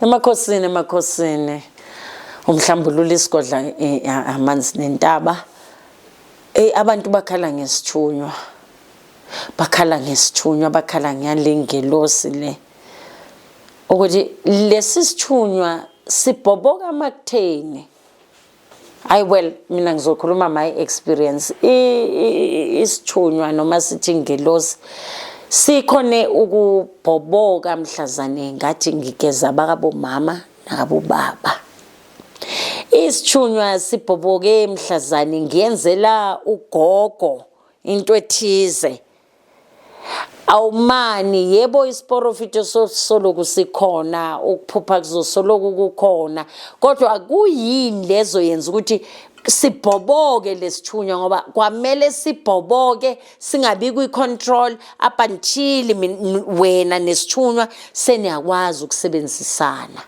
Emakhosini, emakhosini, umhlambulula isigodla amanzi nentaba. Ey, abantu bakhala ngesithunywa, bakhala ngesithunywa, bakhala ngale ngelosi le, ukuthi lesi sithunywa sibhoboka amakutheni. Hayi, well, mina ngizokhuluma my experience. Isithunywa noma sithi ingelosi sikhone ukubhoboka mhlazane ngathi ngigeza bakabomama nakabobaba. Isithunywa sibhoboke mhlazane ngiyenzela ugogo into ethize. Awumani, yebo, isiporofito soloku sikhona, ukuphupha kuzosoloku kukhona, kodwa kuyini lezo yenza ukuthi sibhoboke lesithunywa? Ngoba kwamele sibhoboke, singabi kwi-control up until wena nesithunywa seniyakwazi ukusebenzisana.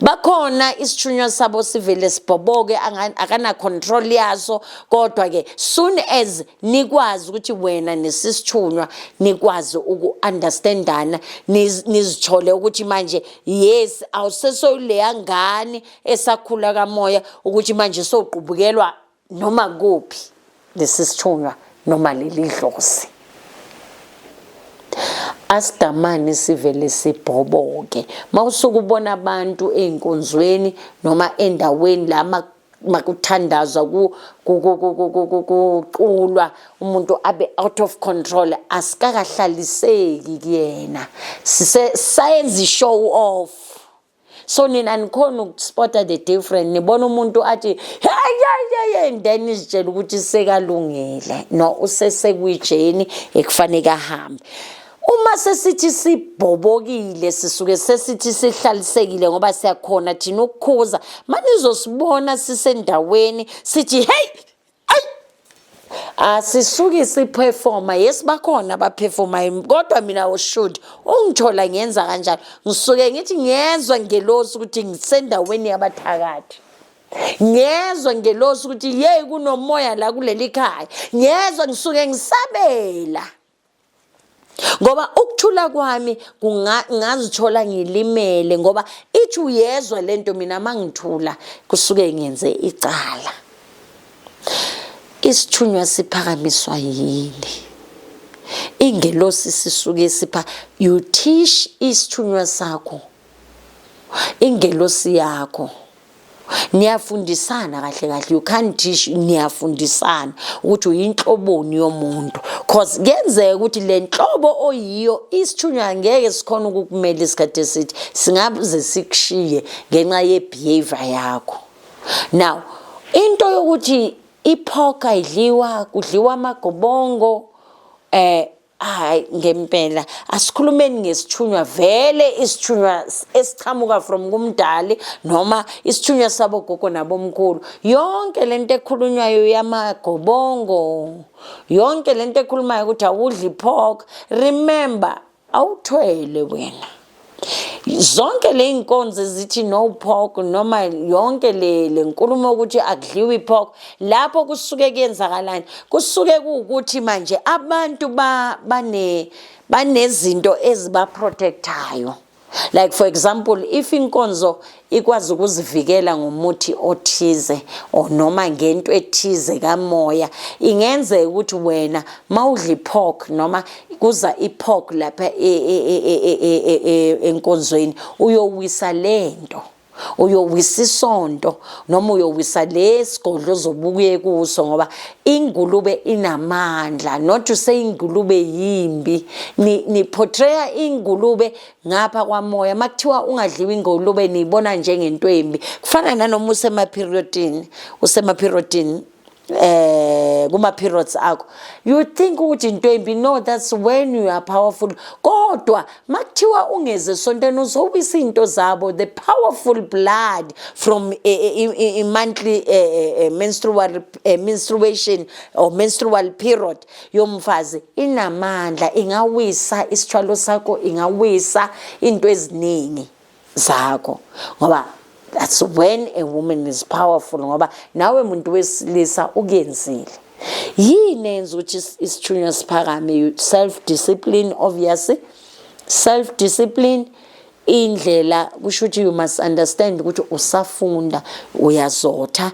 Bakhona isithunywa sabo sivele sibhoboke, akana control yaso, kodwa ke soon as nikwazi ukuthi wena nesisithunywa nikwazi uku-understandana, nizithole ukuthi manje, yes, awusesoyileya ngane esakhula kamoya, ukuthi manje sowuqubukelwa noma kuphi lesi sithunywa noma leli dlozi, asidamani sivele sibhoboke. Mawusuke ubona abantu ey'nkonzweni noma endaweni la makuthandazwa, kuculwa, umuntu abe out of control, asikakahlaliseki kuyena, sayenza i-show off. So nina nikhona ukuspota the different. Nibona umuntu athi, "Hey, hey, hey," and then nizitshela ukuthi sekalungile. No, usesekwi-journey ekufanele ahambe. Uma sesithi sibhobokile, sisuke sesithi sihlalisekile, ngoba siyakhona thina ukukhuza. Manizosibona sisendaweni sithi, "Hey, ayi," asisuki siperforma. Yes, bakhona abaperformayo, kodwa mina should ungithola ngenza kanjalo, ngisuke ngithi ngiyezwa ngelosi ukuthi ngisendaweni yabathakathi, ngiyezwa ngelosi ukuthi yeyi, kunomoya la kuleli khaya, ngiyezwa, ngisuke ngisabela, ngoba ukuthula kwami ngazithola ngilimele, ngoba ithi uyezwa lento. Mina mangithula kusuke ngenze icala. Isithunywa siphakamiswa yini? Ingelosi sisuke sipha, you teach isithunywa sakho, ingelosi yakho, niyafundisana kahle kahle. You can't teach, niyafundisana ukuthi uyinhloboni yomuntu, 'cause kuyenzeka ukuthi le nhlobo oyiyo, isithunywa ngeke sikhona ukukumela isikhathi esithi, singaze sikushiye ngenxa ye-behavior yakho. Now, into yokuthi ipork ayidliwa, kudliwa amagobongo, hayi, ngempela asikhulumeni ngesithunywa vele, isithunywa esichamuka from kumdali noma isithunywa sabogogo nabomkhulu. Yonke lento ekhulunywayo yamagobongo, yonke lento ekhulumayo ukuthi awudli pork, remember, awuthwele wena. Zonke le inkonzo zithi no pork, noma yonke le nkulumo ukuthi akudliwa ipork, lapho kusuke kuyenzakalani? Kusuke kuwukuthi manje abantu ba bane banezinto ezibaprotectayo. Like, for example, if inkonzo ikwazi ukuzivikela ngomuthi othize or noma ngento ethize kamoya, ingenzeka ukuthi wena mawudla ipork noma kuza ipork lapha enkonzweni, uyowisa lento, uyowisa isonto noma uyowisa lesigodlo ozobuye kuso, ngoba ingulube inamandla. Not to say ingulube yimbi, ni portraya ingulube ngapha kwamoya. Makuthiwa ungadliwa ingulube, niyibona njengento embi. Kufana nanoma usemaperiodini, usemaperiodini, kuma periods akho, you think ukuthi into embi. No, that's when you are powerful. Kodwa makuthiwa ungeze esontweni, uzowisa into zabo. The powerful blood from a monthly menstrual menstruation or menstrual period yomfazi inamandla, ingawisa isithwalo sakho, ingawisa into eziningi zakho, ngoba that's when a woman is powerful. Ngoba nawe muntu wesilisa ukuyenzile. Yini enza ukuthi isithunywa siphakame? Self discipline, obviously, self discipline. Indlela kusho ukuthi you must understand ukuthi usafunda, uyazotha.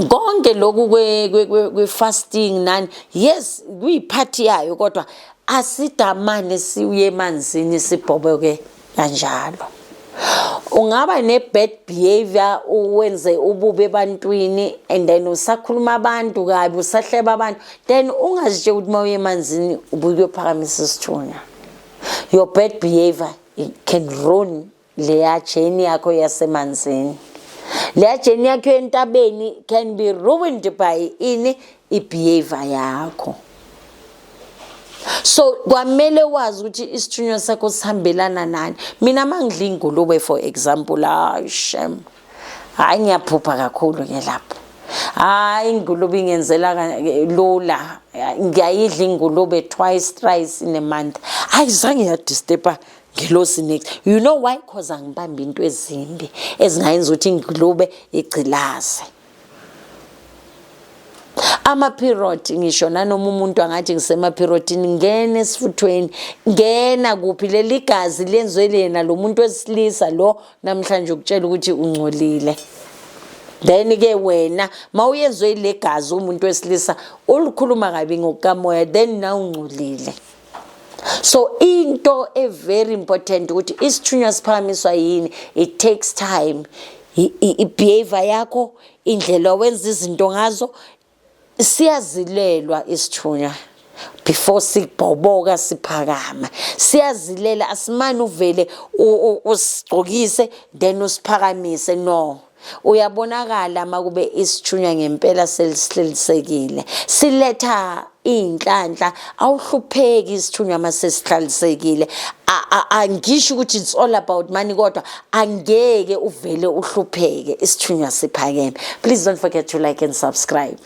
Konke lokhu kwe-fasting nani, yes, kuyiphathi yayo, kodwa asidamane siuye emanzini sibhoboke kanjalo. Ungaba ne-bad behavior, uwenze ububi ebantwini, and then usakhuluma abantu kabi, usahleba abantu, then ungazitsheli ukuthi uma uye emanzini ubuye uyophakamisa isithunywa. Your bad behavior, it can ruin leya journey yakho yasemanzini. Leya journey yakho entabeni can be ruined by ini? I-behavior yakho. So kwamele wazi ukuthi isithunywa sakho sihambelana nani. Mina uma ngidla ingulube, for example, hayi shem, hayi, ngiyaphupha kakhulu ke lapho. Hayi, ingulube ingenzela lula. Ngiyayidla ingulube twice, thrice in a month. Hayi, zange yadisturba ngelosi next. You know why? 'Cause angibambi into ezimbi ezingayenza ukuthi ingulube igcilaze. Ama-period, ngisho nanoma umuntu angathi ngisema-periodini, ngena esifuthweni, ngena kuphi, leli gazi lenziwe yena lo muntu wesilisa lo namhlanje ukutshela ukuthi ungcolile. Then-ke wena ma uyenzwe ile gazi umuntu wesilisa olukhuluma kabi ngokukamoya, then na ungcolile. So into e-very important ukuthi isithunywa siphakamiswa yini? It takes time. I-behavior yakho, indlela owenza izinto ngazo. Siyazilelwa isithunywa before sibhoboka siphakama. Siyazilela, asimane uvele usigcokise then usiphakamise. No, uyabonakala makube isithunywa ngempela selisihlelisekile, siletha iy'nhlanhla. Awuhlupheki isithunywa uma sesihlalisekile. Angisho ukuthi it's all about money, kodwa angeke uvele uhlupheke isithunywa siphakeme. Please don't forget to like and subscribe.